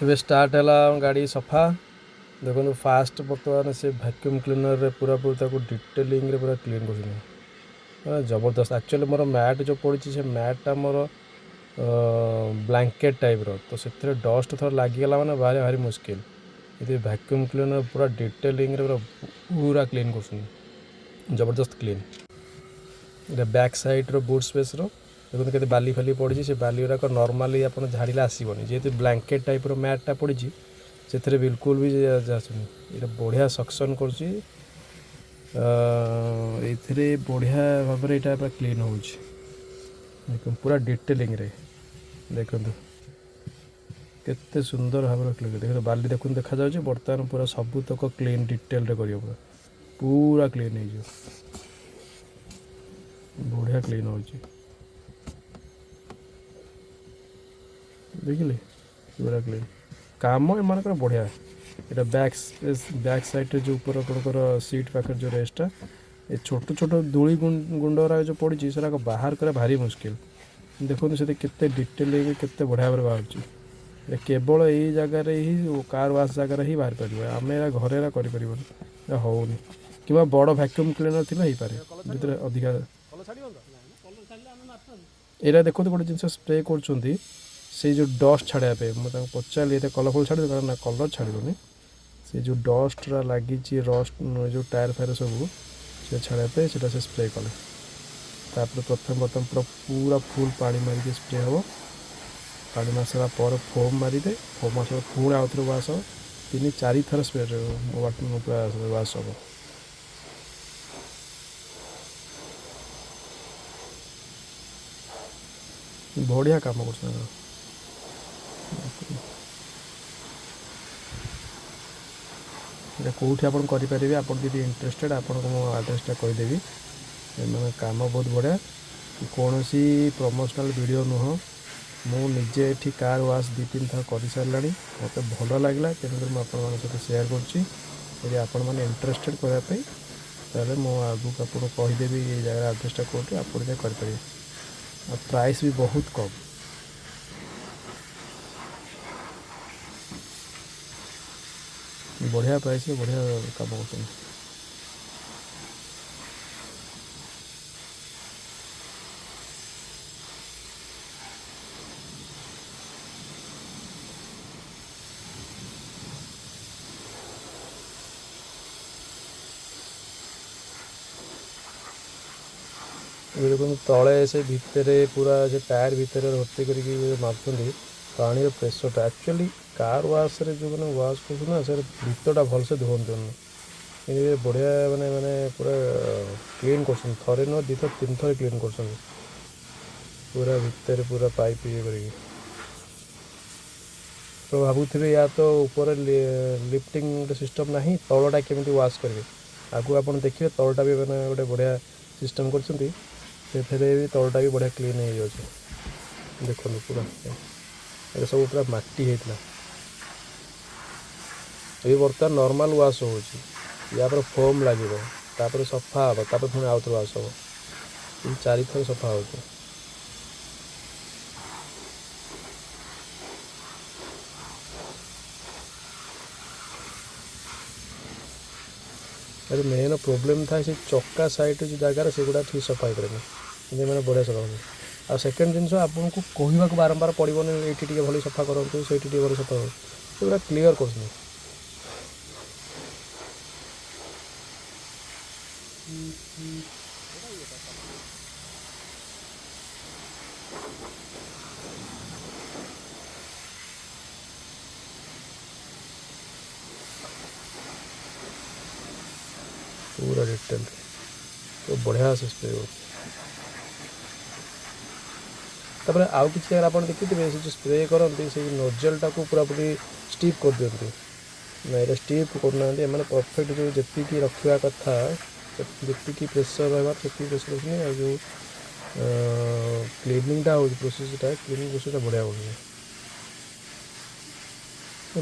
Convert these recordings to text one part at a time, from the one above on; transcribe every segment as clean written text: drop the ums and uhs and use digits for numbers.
ଏବେ ଷ୍ଟାର୍ଟ ହେଲା ଗାଡ଼ି ସଫା। ଦେଖନ୍ତୁ, ଫାଷ୍ଟ ବର୍ତ୍ତମାନ ସେ ଭ୍ୟାକ୍ୟୁମ୍ କ୍ଲିନର୍ରେ ପୁରାପୁରି ତାକୁ ଡିଟେଲିଂରେ ପୁରା କ୍ଲିନ୍ କରୁଛନ୍ତି, ମାନେ ଜବରଦସ୍ତ। ଆକ୍ଚୁଆଲି ମୋର ମ୍ୟାଟ୍ ଯେଉଁ ପଡ଼ିଛି, ସେ ମ୍ୟାଟ୍ଟା ମୋର ବ୍ଲାଙ୍କେଟ୍ ଟାଇପ୍ର ତ, ସେଥିରେ ଡଷ୍ଟ ଥରେ ଲାଗିଗଲା ମାନେ ଭାରି ଭାରି ମୁସ୍କିଲ। ఇది ଭ୍ୟାକ୍ୟୁମ୍ କ୍ଲିନର୍ ପୁରା ଡିଟେଲିଂରେ ପୁରା ପୁରା କ୍ଲିନ୍ କରୁଛନ୍ତି, ଜବରଦସ୍ତ କ୍ଲିନ୍। ଏଇଟା ବ୍ୟାକ୍ ସାଇଡ଼୍ର ବୁଟ୍ ସ୍ପେସ୍ର। ଦେଖନ୍ତୁ, କେତେ ବାଲି ଫାଲି ପଡ଼ିଛି। ସେ ବାଲି ଗୁଡ଼ାକ ନର୍ମାଲି ଆପଣ ଝାଡ଼ିଲେ ଆସିବନି। ଯେହେତୁ ବ୍ଲାଙ୍କେଟ୍ ଟାଇପ୍ର ମ୍ୟାଟ୍ଟା ପଡ଼ିଛି, ସେଥିରେ ବିଲକୁଲ ବି ଆସୁନି। ଏଇଟା ବଢ଼ିଆ ସକ୍ସନ୍ କରୁଛି। ଏଇଥିରେ ବଢ଼ିଆ ଭାବରେ ଏଇଟା ପୁରା କ୍ଲିନ୍ ହେଉଛି। ଦେଖନ୍ତୁ, ପୁରା ଡିଟେଲିଂରେ ଦେଖନ୍ତୁ, କେତେ ସୁନ୍ଦର ଭାବରେ କ୍ଲିନ୍। ଦେଖନ୍ତୁ, ବାଲି ଦେଖନ୍ତୁ, ଦେଖାଯାଉଛି। ବର୍ତ୍ତମାନ ପୁରା ସବୁତକ କ୍ଲିନ୍ ଡିଟେଲରେ କରିବ, ପୁରା ପୁରା କ୍ଲିନ୍ ହେଇଯିବ। ବଢ଼ିଆ କ୍ଲିନ୍ ହେଉଛି, ଦେଖିଲେ? ପୁରା କ୍ଲିନ୍ କାମ ଏମାନଙ୍କର, ବଢ଼ିଆ। ଏଇଟା ବ୍ୟାକ୍ ସ୍ପେସ୍, ବ୍ୟାକ୍ ସାଇଡ଼୍ରେ ଯେଉଁ ଉପରେ ଆପଣଙ୍କର ସିଟ୍ ପାଖରେ ଯେଉଁ ରେଷ୍ଟଟା, ଏ ଛୋଟ ଛୋଟ ଧୂଳି ଗୁଣ୍ଡ ଗୁଡ଼ାକ ଯେଉଁ ପଡ଼ିଛି, ସେଗୁଡ଼ାକ ବାହାର କରିବା ଭାରି ମୁସ୍କିଲ। ଦେଖନ୍ତୁ, ସେଠି କେତେ ଡିଟେଲ୍ ହେଇକି କେତେ ବଢ଼ିଆ ଭାବରେ ବାହାରୁଛି। ଏଇଟା କେବଳ ଏଇ ଜାଗାରେ ହିଁ, କାର୍ ୱାଶ୍ ଜାଗାରେ ହିଁ ବାହାରି ପାରିବ। ଆମେ ଏରା ଘରେ ଏରା କରିପାରିବୁନି, ଏରା ହେଉନି। କିମ୍ବା ବଡ଼ ଭ୍ୟାକ୍ୟୁମ୍ କ୍ଲିନର୍ ଥିଲେ ହେଇପାରେ, ଯେଉଁଥିରେ ଅଧିକା। କଲର୍ ଛାଡ଼ିବନି ତ? କଲର୍ ଛାଡ଼ିଲେ ଆମେ ମାରିଥାନ୍ତୁ। ଏଇଟା ଦେଖନ୍ତୁ, ଗୋଟେ ଜିନିଷ ସ୍ପ୍ରେ କରୁଛନ୍ତି ସେଇ ଯେଉଁ ଡଷ୍ଟ ଛାଡ଼ିବା ପାଇଁ। ମୁଁ ତାଙ୍କୁ ପଚାରିଲି, ଏତେ କଲର୍ ଫଲର୍ ଛାଡ଼ିବ? ନା, କଲର୍ ଛାଡ଼ିବନି। ସେ ଯେଉଁ ଡଷ୍ଟଟା ଲାଗିଛି, ରଷ୍ଟ ଯେଉଁ ଟାୟାର ଫାୟାର ସବୁ, ସେ ଛାଡ଼ିବା ପାଇଁ ସେଇଟା ସେ ସ୍ପ୍ରେ କଲେ। ତାପରେ ପ୍ରଥମେ ପ୍ରଥମେ ପୁରା ପୁରା ଫୁଲ୍ ପାଣି ମାରିକି ସ୍ପ୍ରେ ହେବ। ପାଣି ମାରି ସାରିଲା ପରେ ଫୋମ୍ ମାରିବେ। ଫୋମ୍ ମାରି ସାରିଲା ପୁଣି ଆଉ ଥରେ ୱାଶ୍ ହେବ। ତିନି ଚାରି ଥର ସ୍ପ୍ରେ ପୁରା ୱାଶ୍ ହେବ। ବଢ଼ିଆ କାମ କରୁଛନ୍ତି। ଏଇଟା କେଉଁଠି ଆପଣ କରିପାରିବେ? ଆପଣ ଯଦି ଇଣ୍ଟରେଷ୍ଟେଡ଼, ଆପଣଙ୍କୁ ମୁଁ ଆଡ୍ରେସଟା କହିଦେବି। ଏମାନେ କାମ ବହୁତ ବଢ଼ିଆ। କୌଣସି ପ୍ରମୋସନାଲ୍ ଭିଡ଼ିଓ ନୁହଁ। ମୁଁ ନିଜେ ଏଠି କାର୍ ୱାଶ୍ ଦୁଇ ତିନି ଥର କରିସାରିଲାଣି। ମୋତେ ଭଲ ଲାଗିଲା, ତେଣୁକରି ମୁଁ ଆପଣମାନଙ୍କ ସହିତ ସେୟାର କରୁଛି। ଯଦି ଆପଣମାନେ ଇଣ୍ଟରେଷ୍ଟେଡ଼ କରିବା ପାଇଁ, ତାହେଲେ ମୁଁ ଆଗକୁ ଆପଣଙ୍କୁ କହିଦେବି ଏଇ ଜାଗାର ଆଡ୍ରେସଟା କେଉଁଠି, ଆପଣ ଯାଇ କରିପାରିବେ। ଆଉ ପ୍ରାଇସ୍ ବି ବହୁତ କମ୍। ବଢ଼ିଆ ପ୍ରାଇସ୍ରେ ବଢ଼ିଆ କାମ କରୁଛନ୍ତି। ଏବେ ଦେଖନ୍ତୁ, ତଳେ ସେ ଭିତରେ ପୁରା ସେ ଟାୟାର ଭିତରେ ଭର୍ତ୍ତି କରିକି ମାରୁଛନ୍ତି ପାଣିର ପ୍ରେସରଟା। ଆକ୍ଚୁଆଲି କାର୍ ୱାଶ୍ରେ ଯେଉଁମାନେ ୱାଶ୍ କରୁଛନ୍ତି ନା, ସେ ଭିତରଟା ଭଲସେ ଧୁଅନ୍ତୁନି। କିନ୍ତୁ ଏ ବଢ଼ିଆ ମାନେ ମାନେ ପୁରା କ୍ଲିନ୍ କରୁଛନ୍ତି। ଥରେ ନୁହଁ, ଦୁଇ ଥର, ତିନି ଥର କ୍ଲିନ୍ କରୁଛନ୍ତି ପୁରା ଭିତରେ, ପୁରା ପାଇପ୍ ଇଏ କରିକି। ଆପଣ ଭାବୁଥିବେ, ୟା ତ ଉପରେ ଲିଫ୍ଟିଂ ଗୋଟେ ସିଷ୍ଟମ୍ ନାହିଁ, ତଳଟା କେମିତି ୱାଶ୍ କରିବେ? ଆଗକୁ ଆପଣ ଦେଖିବେ, ତଳଟା ବି ମାନେ ଗୋଟେ ବଢ଼ିଆ ସିଷ୍ଟମ୍ କରିଛନ୍ତି। ସେଥିରେ ବି ତଳଟା ବି ବଢ଼ିଆ କ୍ଲିନ୍ ହେଇଯାଉଛି। ଦେଖନ୍ତୁ, ପୁରା ଏଇଟା ସବୁ ପୁରା ମାଟି ହେଇଥିଲା। ଏବେ ବର୍ତ୍ତମାନ ନର୍ମାଲ୍ ୱାଶ୍ ହେଉଛି। ୟା ପରେ ଫୋମ୍ ଲାଗିବ, ତାପରେ ସଫା ହେବ, ତାପରେ ପୁଣି ଆଉଥରେ ୱାଶ୍ ହେବ। ତିନି ଚାରି ଥର ସଫା ହେଉଛି। ଏର ମେନ୍ ପ୍ରୋବ୍ଲେମ୍ ଥାଏ, ସେ ଚକା ସାଇଡ଼୍ ଯେଉଁ ଜାଗାରେ, ସେଗୁଡ଼ା ଠିକ୍ ସଫା ହେଇପାରେନି। କିନ୍ତୁ ଏମାନେ ବଢ଼ିଆ ସଫା କରନ୍ତି। ଆଉ ସେକେଣ୍ଡ ଜିନିଷ, ଆପଣଙ୍କୁ କହିବାକୁ ବାରମ୍ବାର ପଡ଼ିବନି, ଏଇଠି ଟିକେ ଭଲ ସଫା କରନ୍ତୁ, ସେଇଠି ଟିକେ ଭଲ ସଫା କରନ୍ତୁ। ସେଗୁଡ଼ା କ୍ଲିଅର୍ କରୁଛନ୍ତି। ପୁରା ଡିଟେଲ୍ ତ ବଢ଼ିଆ ସେ ସ୍ପ୍ରେ ହେଉଛି। ତାପରେ ଆଉ କିଛି ଜାଗାରେ ଆପଣ ଦେଖିଥିବେ, ସେ ଯେଉଁ ସ୍ପ୍ରେ କରନ୍ତି, ସେଇ ନୋଜେଲଟାକୁ ପୁରାପୁରି ଷ୍ଟିଫ୍ କରିଦିଅନ୍ତି। ନା, ଏଇଟା ଷ୍ଟିଫ୍ କରୁନାହାନ୍ତି ଏମାନେ। ପରଫେକ୍ଟ ଯେଉଁ ଯେତିକି ରଖିବା କଥା, ଯେତିକି ପ୍ରେସର୍ ରହିବା, ସେତିକି ପ୍ରେସର୍ ରଖୁଛନ୍ତି। ଆଉ ଯେଉଁ କ୍ଲିନିଂଟା ହେଉଛି, ପ୍ରୋସେସଟା, କ୍ଲିନିଂ ପ୍ରୋସେସଟା ବଢ଼ିଆ କରୁଛନ୍ତି।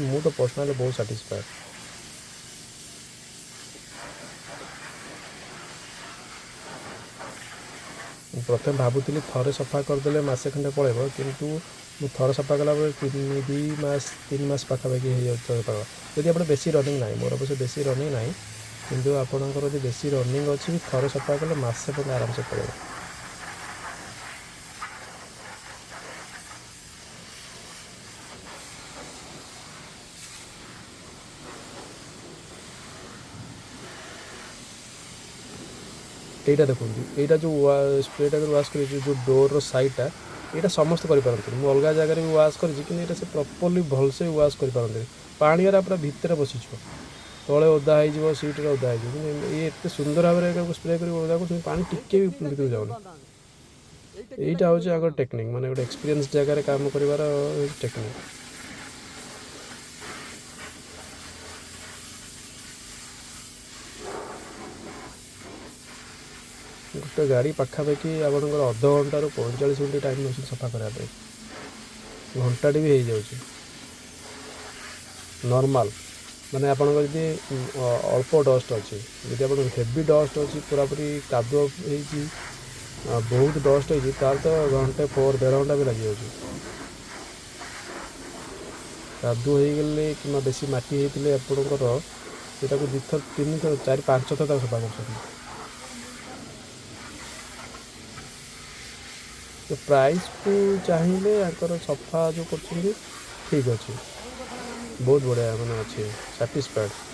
ମୁଁ ତ ପର୍ସନାଲି ବହୁତ ସାଟିସ୍ଫାଏଡ଼। ପ୍ରଥମେ ଭାବୁଥିଲି ଥରେ ସଫା କରିଦେଲେ ମାସେ ଖଣ୍ଡେ ପଳେଇବ, କିନ୍ତୁ ମୁଁ ଥରେ ସଫା କଲା ପରେ 2 ମାସ 3 ମାସ ପାଖାପାଖି ହେଇଯାଉଛି ଥରେ ସଫା କଲା। ଯଦି ଆପଣ ବେଶୀ ରନିଂ ନାହିଁ, ମୋର ଅବଶ୍ୟ ବେଶୀ ରନିଂ ନାହିଁ, କିନ୍ତୁ ଆପଣଙ୍କର ଯଦି ବେଶୀ ରନିଂ ଅଛି ବି ଥରେ ସଫା କଲେ ମାସେ ପର୍ଯ୍ୟନ୍ତ ଆରାମସେ ପଳେଇବ। ଏଇଟା ଦେଖନ୍ତୁ, ଏଇଟା ଯେଉଁ ସ୍ପ୍ରେଟା କରି ୱାଶ୍ କରିଛି ଯେଉଁ ଡୋର୍ର ସାଇଡ଼୍ଟା, ଏଇଟା ସମସ୍ତେ କରିପାରନ୍ତିନି। ମୁଁ ଅଲଗା ଜାଗାରେ ବି ୱାଶ୍ କରିଛି, କିନ୍ତୁ ଏଇଟା ସେ ପ୍ରପରଲି ଭଲସେ ୱାଶ୍ କରିପାରନ୍ତିନି। ପାଣିଗୁରା ପୁରା ଭିତରେ ବସିଯିବ, ତଳେ ଓଦା ହେଇଯିବ, ସିଟ୍ରେ ଓଦା ହେଇଯିବ। କିନ୍ତୁ ଇଏ ଏତେ ସୁନ୍ଦର ଭାବରେ ଏଟାକୁ ସ୍ପ୍ରେ କରି ଓଦା କରୁଛନ୍ତି, ପାଣି ଟିକେ ବି ଭିତରକୁ ଯାଉନି। ଏଇଟା ହେଉଛି ଆଗ ଟେକ୍ନିକ୍, ମାନେ ଗୋଟେ ଏକ୍ସପିରିଏନ୍ସ ଜାଗାରେ କାମ କରିବାର ଟେକ୍ନିକ୍। ଗୋଟେ ଗାଡ଼ି ପାଖାପାଖି ଆପଣଙ୍କର ଅଧଘଣ୍ଟାରୁ 45 ମିନିଟ୍ ଟାଇମ୍ ନେଉଛି ସଫା କରିବା ପାଇଁ, ଘଣ୍ଟାଟେ ବି ହେଇଯାଉଛି ନର୍ମାଲ୍। ମାନେ ଆପଣଙ୍କର ଯଦି ଅଳ୍ପ ଡଷ୍ଟ ଅଛି, ଯଦି ଆପଣଙ୍କର ହେଭି ଡଷ୍ଟ ଅଛି, ପୁରାପୁରି କାଦୁଅ ହେଇଛି, ବହୁତ ଡଷ୍ଟ ହେଇଛି, ତାହେଲେ ତ ଘଣ୍ଟେ ପରେ ଦେଢ଼ ଘଣ୍ଟା ବି ଲାଗିଯାଉଛି। କାଦୁଅ ହେଇଗଲେ କିମ୍ବା ବେଶୀ ମାଟି ହେଇଥିଲେ ଆପଣଙ୍କର ସେଟାକୁ ଦୁଇଥର, ତିନିଥର, ଚାରି ପାଞ୍ଚ ଥର ତାକୁ ସଫା କରୁଛନ୍ତି। ତ ପ୍ରାଇସ୍କୁ ଚାହିଁଲେ ୟାଙ୍କର ସଫା ଯେଉଁ କରୁଛନ୍ତି ଠିକ୍ ଅଛି, ବହୁତ ବଢ଼ିଆ ମାନେ ଅଛି, ସାଟିସ୍ଫାଏଡ଼୍।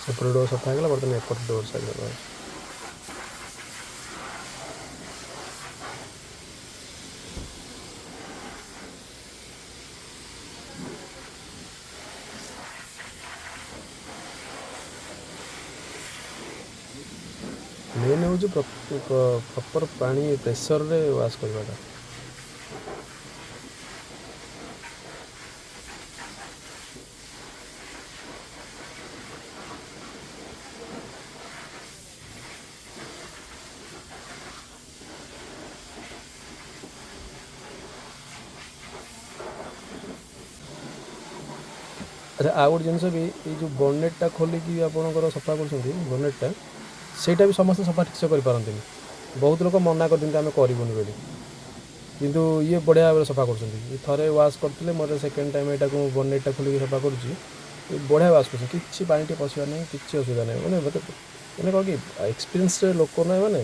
ସେପଟେ ଡୋର୍ ସଫା ହେଇଗଲା, ବର୍ତ୍ତମାନ ଏପଟେ ଡୋର୍ ସାଇଡ଼୍ ସଫା ଅଛି। ମେନ୍ ହେଉଛି ପ୍ରପର୍ ପାଣି ପ୍ରେସରରେ ୱାଶ୍ କରିବାଟା। ଆଚ୍ଛା, ଆଉ ଗୋଟେ ଜିନିଷ ବି, ଏଇ ଯେଉଁ ବନେଟ୍ଟା ଖୋଲିକି ଆପଣଙ୍କର ସଫା କରୁଛନ୍ତି ବନେଟ୍ଟା, ସେଇଟା ବି ସମସ୍ତେ ସଫା ଠିକ୍ସେ କରିପାରନ୍ତିନି। ବହୁତ ଲୋକ ମନା କରିଦିଅନ୍ତି ଆମେ କରିବୁନି ବୋଲି, କିନ୍ତୁ ଇଏ ବଢ଼ିଆ ଭାବରେ ସଫା କରୁଛନ୍ତି। ଇଏ ଥରେ ୱାଶ୍ କରିଥିଲେ, ମୋର ସେକେଣ୍ଡ ଟାଇମ୍ ଏଇଟାକୁ ମୁଁ ବନେଟ୍ଟା ଖୋଲିକି ସଫା କରୁଛି। ଇଏ ବଢ଼ିଆ ୱାଶ୍ କରୁଛନ୍ତି, କିଛି ପାଣି ଟିକେ ପଶିବାର ନାହିଁ, କିଛି ଅସୁବିଧା ନାହିଁ। ମାନେ ମୋତେ ମାନେ କ'ଣ କି ଏକ୍ସପିରିଏନ୍ସ ଲୋକ ନା, ମାନେ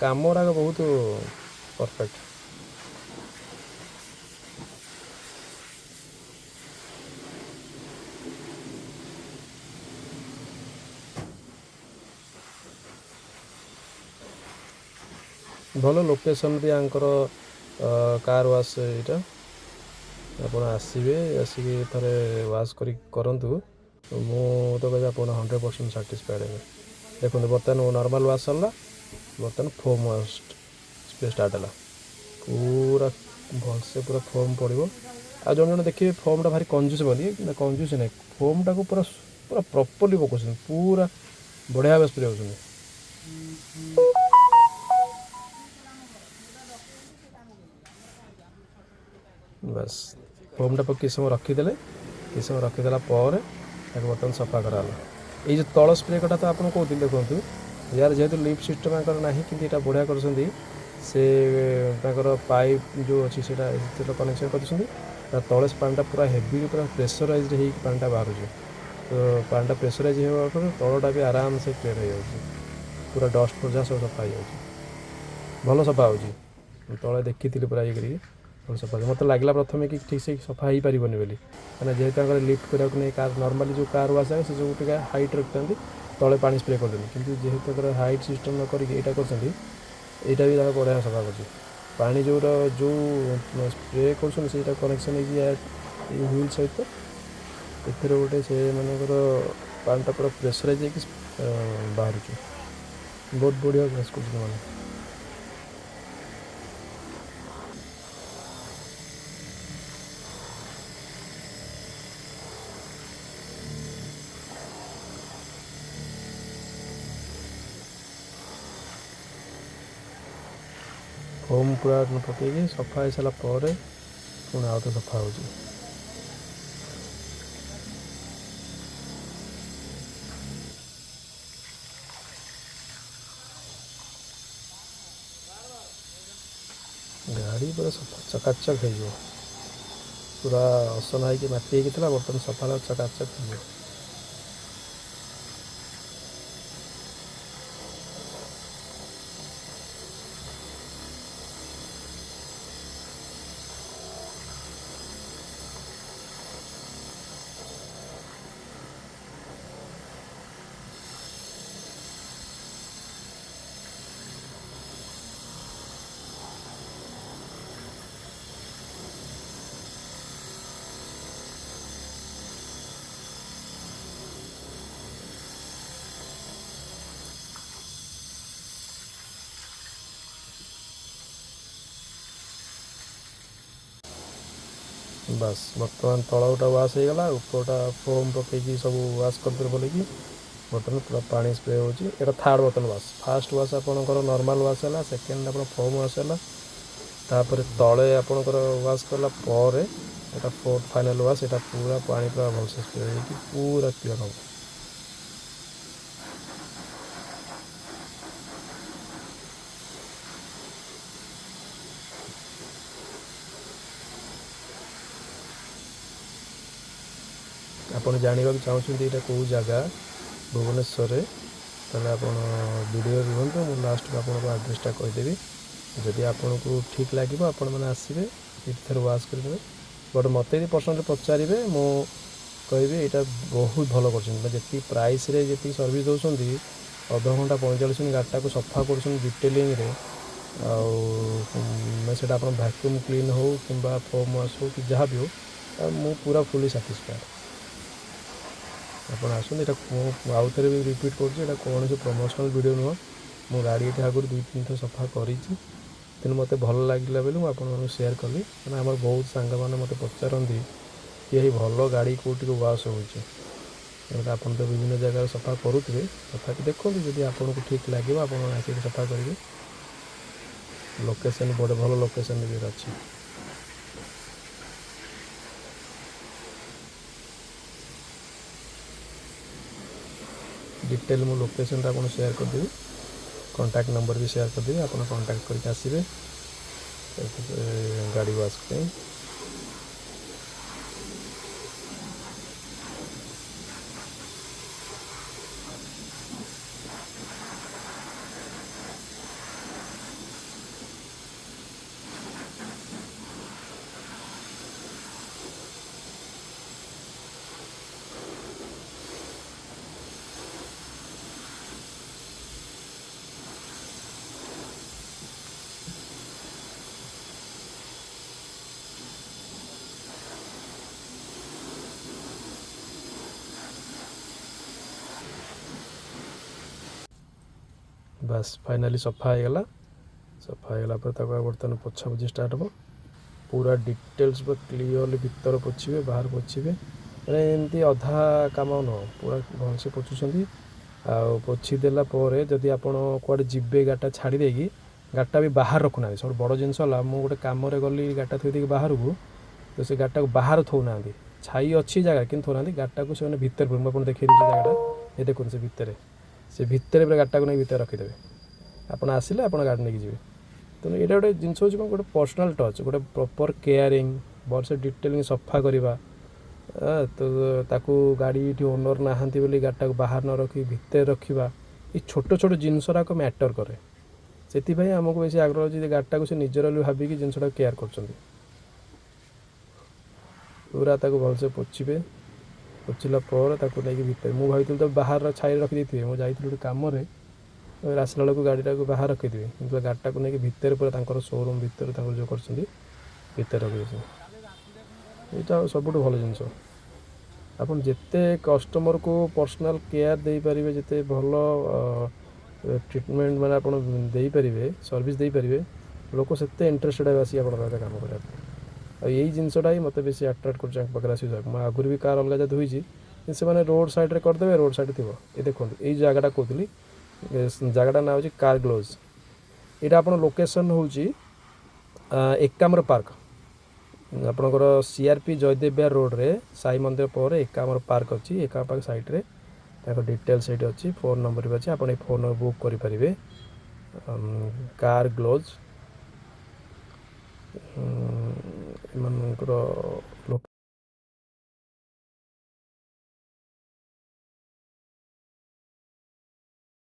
କାମ ଗୁଡ଼ାକ ବହୁତ ପରଫେକ୍ଟ। ଭଲ ଲୋକେସନ୍ ବି ୟାଙ୍କର କାର୍ ୱାଶ୍ ଏଇଟା। ଆପଣ ଆସିବେ, ଆସିକି ଥରେ ୱାଶ୍ କରିକି କରନ୍ତୁ, ମୁଁ ତ କହିବି ଆପଣ 100% ସାଟିସ୍ଫାଏଡ଼୍ ହେବେ। ଦେଖନ୍ତୁ, ବର୍ତ୍ତମାନ ନର୍ମାଲ୍ ୱାଶ୍ ସରିଲା, ବର୍ତ୍ତମାନ ଫୋମ୍ ୱାଶ୍ ସ୍ପ୍ରେ ଷ୍ଟାର୍ଟ ହେଲା। ପୁରା ଭଲସେ ପୁରା ଫୋମ୍ ପଡ଼ିବ। ଆଉ ଜଣେ ଜଣେ ଦେଖିବେ ଫୋମ୍ଟା ଭାରି କଞ୍ଜୁସ ହୁଅନ୍ତି, କିନ୍ତୁ କଞ୍ଜୁସ ନାହିଁ, ଫୋମ୍ଟାକୁ ପୁରା ପୁରା ପ୍ରପରଲି ପକାଉଛନ୍ତି, ପୁରା ବଢ଼ିଆ ଭାବେ ସ୍ପ୍ରେ ହେଉଛନ୍ତି। ବାସ୍, ଫୋମ୍ଟା ପକେଇ କିଛି ସମୟ ରଖିଦେଲେ। କିଛି ସମୟ ରଖିଦେଲା ପରେ ତାକୁ ବର୍ତ୍ତମାନ ସଫା କରାହେଲା। ଏଇ ଯେଉଁ ତଳ ସ୍ପ୍ରେ କଥା ତ ଆପଣ କହୁଥିଲି, ଦେଖନ୍ତୁ, ୟାର ଯେହେତୁ ଲିଫ୍ଟ ସିଷ୍ଟମ୍ ୟାଙ୍କର ନାହିଁ, କିନ୍ତୁ ଏଇଟା ବଢ଼ିଆ କରୁଛନ୍ତି। ସେ ତାଙ୍କର ପାଇପ୍ ଯେଉଁ ଅଛି ସେଇଟା ସେଟା କନେକ୍ସନ୍ କରୁଛନ୍ତି। ତା ତଳେ ପାଣିଟା ପୁରା ହେଭି, ପୁରା ପ୍ରେସରାଇଜ୍ଡ ହେଇକି ପାଣିଟା ବାହାରୁଛି। ତ ପାଣିଟା ପ୍ରେସରାଇଜ୍ ହେବା ପରେ ତଳଟା ବି ଆରାମସେ କ୍ଲିୟର୍ ହେଇଯାଉଛି, ପୁରା ଡଷ୍ଟ ଫଷ୍ଟ ଯାହା ସବୁ ସଫା ହେଇଯାଉଛି। ଭଲ ସଫା ହେଉଛି, ମୁଁ ତଳେ ଦେଖିଥିଲି ପୁରା ଇଏ କରିକି ଭଲ ସଫା ହେଉଛି। ମୋତେ ଲାଗିଲା ପ୍ରଥମେ କି ଠିକ୍ ସେ ସଫା ହେଇପାରିବନି ବୋଲି, କାହିଁକିନା ଯେହେତୁ ତାଙ୍କର ଲିଫ୍ଟ କରିବାକୁ ନେଇ କାର୍, ନର୍ମାଲି ଯେଉଁ କାର୍ ୱାଶ୍ ଯାଏ ସେ ସବୁ ଟିକେ ହାଇଟ୍ ରଖିଥାନ୍ତି, ତଳେ ପାଣି ସ୍ପ୍ରେ କରିଦିଅନ୍ତି। କିନ୍ତୁ ଯେହେତୁ ତାଙ୍କର ହାଇଟ୍ ସିଷ୍ଟମ୍ ନ କରିକି ଏଇଟା କରୁଛନ୍ତି, ଏଇଟା ବି ତାଙ୍କ ବଢ଼ିଆ ସଫା କରୁଛି। ପାଣି ଯେଉଁଟା ଯେଉଁ ସ୍ପ୍ରେ କରୁଛନ୍ତି ସେଇଟା କନେକ୍ସନ୍ ହେଇକି ଏଇ ହ୍ୱିଲ୍ ସହିତ ଏଥିରେ ଗୋଟେ ସେମାନଙ୍କର ପାଣିଟା ପୁରା ପ୍ରେସରାଇଜ୍ ହେଇକି ବାହାରୁଛି। ବହୁତ ବଢ଼ିଆ ୱାଶ୍ କରୁଛନ୍ତି ମାନେ। ଫୋମ୍ ପୁରା ପକେଇକି ସଫା ହେଇସାରିଲା ପରେ ପୁଣି ଆଉ ଥରେ ସଫା ହେଉଛି। ଗାଡ଼ି ପୁରା ସଫା ଚକାଚକ ହେଇଯିବ। ପୁରା ଅସନା ହେଇକି ମାଟି ହେଇକି ଥିଲା, ବର୍ତ୍ତମାନ ସଫା ହେଲା, ଚକାଚକ ହେଇଯିବ। ବାସ୍, ବର୍ତ୍ତମାନ ତଳଟା ୱାଶ୍ ହେଇଗଲା, ଉପରଟା ଫୋମ୍ ପକେଇକି ସବୁ ୱାଶ୍ କରିଦେଲେ ଭଲକି। ବର୍ତ୍ତମାନ ପୁରା ପାଣି ସ୍ପ୍ରେ ହେଉଛି। ଏଇଟା ଥାର୍ଡ଼ ବର୍ତ୍ତମାନ ୱାଶ୍। ଫାର୍ଷ୍ଟ ୱାଶ୍ ଆପଣଙ୍କର ନର୍ମାଲ୍ ୱାଶ୍ ହେଲା, ସେକେଣ୍ଡ ଆପଣ ଫୋମ୍ ୱାଶ୍ ହେଲା, ତାପରେ ତଳେ ଆପଣଙ୍କର ୱାଶ୍ କଲା ପରେ ଏଇଟା ଫୋର୍ଥ ଫାଇନାଲ୍ ୱାଶ୍। ଏଇଟା ପୁରା ପାଣି ପୁରା ଭଲସେ ସ୍ପ୍ରେ ହେଇକି ପୁରା କ୍ଲିଅର୍ ହେବ। ଆପଣ ଜାଣିବାକୁ ଚାହୁଁଛନ୍ତି ଏଇଟା କେଉଁ ଜାଗା ଭୁବନେଶ୍ୱରରେ, ତାହେଲେ ଆପଣ ଭିଡ଼ିଓ ରୁହନ୍ତୁ, ମୁଁ ଲାଷ୍ଟକୁ ଆପଣଙ୍କୁ ଆଡ୍ରେସଟା କହିଦେବି। ଯଦି ଆପଣଙ୍କୁ ଠିକ୍ ଲାଗିବ, ଆପଣମାନେ ଆସିବେ, ଏଇଠି ଥରେ ୱାଶ୍ କରିଦେବେ। ବଟ୍ ମୋତେ ଯଦି ପର୍ସନାଲି ପଚାରିବେ, ମୁଁ କହିବି ଏଇଟା ବହୁତ ଭଲ କରୁଛନ୍ତି। ମାନେ ଯେତିକି ପ୍ରାଇସ୍ରେ ଯେତିକି ସର୍ଭିସ୍ ଦେଉଛନ୍ତି, ଅଧଘଣ୍ଟା 45 ମିନିଟ୍ ଗାଡ଼ିଟାକୁ ସଫା କରୁଛନ୍ତି ଡିଟେଲିଂରେ। ଆଉ ମାନେ ସେଇଟା ଆପଣ ଭ୍ୟାକ୍ୟୁମ୍ କ୍ଲିନ୍ ହେଉ କିମ୍ବା ଫୋମ୍ ୱାଶ୍ ହେଉ କି ଯାହା ବି ହେଉ, ଆଉ ମୁଁ ପୁରା ଫୁଲି ସାଟିସ୍ଫାଏଡ଼୍। ଆପଣ ଆସନ୍ତୁ। ଏଇଟା ମୁଁ ଆଉ ଥରେ ବି ରିପିଟ୍ କରୁଛି, ଏଇଟା କୌଣସି ପ୍ରମୋସନାଲ୍ ଭିଡ଼ିଓ ନୁହଁ। ମୁଁ ଗାଡ଼ି ଏଠି ଆଗରୁ ଦୁଇ ତିନି ଥର ସଫା କରିଛି, ତେଣୁ ମୋତେ ଭଲ ଲାଗିଲା ବୋଲି ମୁଁ ଆପଣମାନଙ୍କୁ ସେୟାର କଲି। କାରଣ ଆମର ବହୁତ ସାଙ୍ଗମାନେ ମୋତେ ପଚାରନ୍ତି କି ଏଇ ଭଲ ଗାଡ଼ି କେଉଁଠି ୱାଶ୍ ହେଉଛି। ତେଣୁ ଆପଣ ତ ବିଭିନ୍ନ ଜାଗାରେ ସଫା କରୁଥିବେ, ତଥାପି ଦେଖନ୍ତୁ, ଯଦି ଆପଣଙ୍କୁ ଠିକ୍ ଲାଗିବ, ଆପଣ ଆସିକି ସଫା କରିବେ। ଲୋକେସନ୍ ବଡ଼ ଭଲ ଲୋକେସନ୍ ବି ଅଛି। ଡିଟେଲ୍ ମୁଁ ଲୋକେସନ୍ଟା ଆପଣଙ୍କୁ ସେୟାର କରିଦେବି, କଣ୍ଟାକ୍ଟ ନମ୍ବର ବି ସେୟାର କରିଦେବି। ଆପଣ କଣ୍ଟାକ୍ଟ କରିକି ଆସିବେ ଗାଡ଼ି ୱାଶ୍ ପାଇଁ। ବାସ୍, ଫାଇନାଲି ସଫା ହେଇଗଲା। ସଫା ହେଇଗଲା ପରେ ତାକୁ ଆଉ ବର୍ତ୍ତମାନ ପୋଛାପୋଛି ଷ୍ଟାର୍ଟ ହେବ। ପୁରା ଡିଟେଲ୍ସ, ପୁରା କ୍ଲିଅରଲି ଭିତର ପୋଛିବେ, ବାହାର ପୋଛିବେ। ମାନେ ଏମିତି ଅଧା କାମ ନୁହଁ, ପୁରା ଭଲସେ ପୋଛୁଛନ୍ତି। ଆଉ ପୋଛି ଦେଲା ପରେ ଯଦି ଆପଣ କୁଆଡ଼େ ଯିବେ ଗାଡ଼ିଟା ଛାଡ଼ି ଦେଇକି, ଗାଡ଼ିଟା ବି ବାହାରେ ରଖୁନାହାନ୍ତି। ସବୁଠୁ ବଡ଼ ଜିନିଷ ହେଲା, ମୁଁ ଗୋଟେ କାମରେ ଗଲି ଗାଡ଼ିଟା ଥୋଇ ଦେଇକି ବାହାରକୁ, ତ ସେ ଗାଡ଼ିଟାକୁ ବାହାରେ ଥୋଉନାହାନ୍ତି। ଛାଇ ଅଛି ଜାଗା, କିନ୍ତୁ ଥୋଉନାହାନ୍ତି ଗାଡ଼ିଟାକୁ ସେମାନେ ଭିତରେ। ମୁଁ ଆପଣଙ୍କୁ ଦେଖେଇ ଦେଉଛି ଜାଗାଟା। ଏ ଦେଖନ୍ତୁ, ସେ ଭିତରେ ପୁରା ଗାଡ଼ିଟାକୁ ନେଇକି ଭିତରେ ରଖିଦେବେ। ଆପଣ ଆସିଲେ ଆପଣ ଗାଡ଼ି ନେଇକି ଯିବେ। ତେଣୁ ଏଇଟା ଗୋଟେ ଜିନିଷ ହେଉଛି କ'ଣ, ଗୋଟେ ପର୍ସନାଲ୍ ଟଚ୍, ଗୋଟେ ପ୍ରପର୍ କେୟାରିଂ, ଭଲସେ ଡିଟେଲିଂ ସଫା କରିବା। ତ ତାକୁ ଗାଡ଼ି ଏଠି ଓନର୍ ନାହାନ୍ତି ବୋଲି ଗାଡ଼ିଟାକୁ ବାହାରେ ନ ରଖି ଭିତରେ ରଖିବା, ଏଇ ଛୋଟ ଛୋଟ ଜିନିଷରାକ ମ୍ୟାଟର୍ କରେ। ସେଥିପାଇଁ ଆମକୁ ବେଶୀ ଆଗ୍ରହ ଅଛି ଯେ ଗାଡ଼ିଟାକୁ ସେ ନିଜର ବୋଲି ଭାବିକି ଜିନିଷଟାକୁ କେୟାର କରୁଛନ୍ତି। ପୁରା ତାକୁ ଭଲସେ ପୋଛିବେ। ପୋଛିଲା ପରେ ତାକୁ ନେଇକି ଭିତରେ, ମୁଁ ଭାବିଥିଲି ତ ବାହାର ଛାଇରେ ରଖିଦେଇଥିବେ। ମୁଁ ଯାଇଥିଲି ଗୋଟେ କାମରେ, ଆସିଲା ବେଳକୁ ଗାଡ଼ିଟାକୁ ବାହାରେ ରଖିଥିବେ, କିନ୍ତୁ ଗାଡ଼ିଟାକୁ ନେଇକି ଭିତରେ ପୁରା ତାଙ୍କର ସୋରୁମ୍ ଭିତରେ ତାଙ୍କର ଯେଉଁ କରିଛନ୍ତି, ଭିତରେ ରଖିଦେଇଛନ୍ତି। ଏଇଟା ସବୁଠୁ ଭଲ ଜିନିଷ। ଆପଣ ଯେତେ କଷ୍ଟମରକୁ ପର୍ସନାଲ୍ କେୟାର ଦେଇପାରିବେ, ଯେତେ ଭଲ ଟ୍ରିଟମେଣ୍ଟ ମାନେ ଆପଣ ଦେଇପାରିବେ, ସର୍ଭିସ୍ ଦେଇପାରିବେ, ଲୋକ ସେତେ ଇଣ୍ଟରେଷ୍ଟେଡ଼ ହେବେ ଆସିକି ଆପଣଙ୍କ ପାଖରେ କାମ କରିବା ପାଇଁ। ଆଉ ଏଇ ଜିନିଷଟା ହିଁ ମୋତେ ବେଶୀ ଆଟ୍ରାକ୍ଟ କରୁଛି ତାଙ୍କ ପାଖରେ ଆସିକି ଧୋଇବାକୁ। ମୁଁ ଆଗରୁ ବି କାର୍ ଅଲଗା ଜାଗା ଧୋଇଛି, କିନ୍ତୁ ସେମାନେ ରୋଡ଼ ସାଇଡ଼୍ରେ କରିଦେବେ, ରୋଡ଼ ସାଇଡ଼୍ ଥିବ। ଏ ଦେଖନ୍ତୁ, ଏଇ ଜାଗାଟା କହୁଥିଲି, ଏ ଜାଗାଟା ନାଁ ହେଉଛି କାର୍ ଗ୍ଲୋଜ୍। ଏଇଟା ଆପଣ ଲୋକେସନ୍ ହେଉଛି ଏକାମ୍ର ପାର୍କ। ଆପଣଙ୍କର ସିଆର୍ପି ଜୟଦେବ ବିହାର ରୋଡ଼ରେ ସାଇ ମନ୍ଦିର ପରେ ଏକାମ୍ର ପାର୍କ ଅଛି। ଏକାମ୍ର ପାର୍କ ସାଇଡ଼୍ରେ ତାଙ୍କ ଡିଟେଲ୍ସ ସେଇଠି ଅଛି, ଫୋନ୍ ନମ୍ବର ବି ଅଛି। ଆପଣ ଏଇ ଫୋନ୍ ବୁକ୍ କରିପାରିବେ। କାର୍ ଗ୍ଲୋଜ୍ ଏମାନଙ୍କର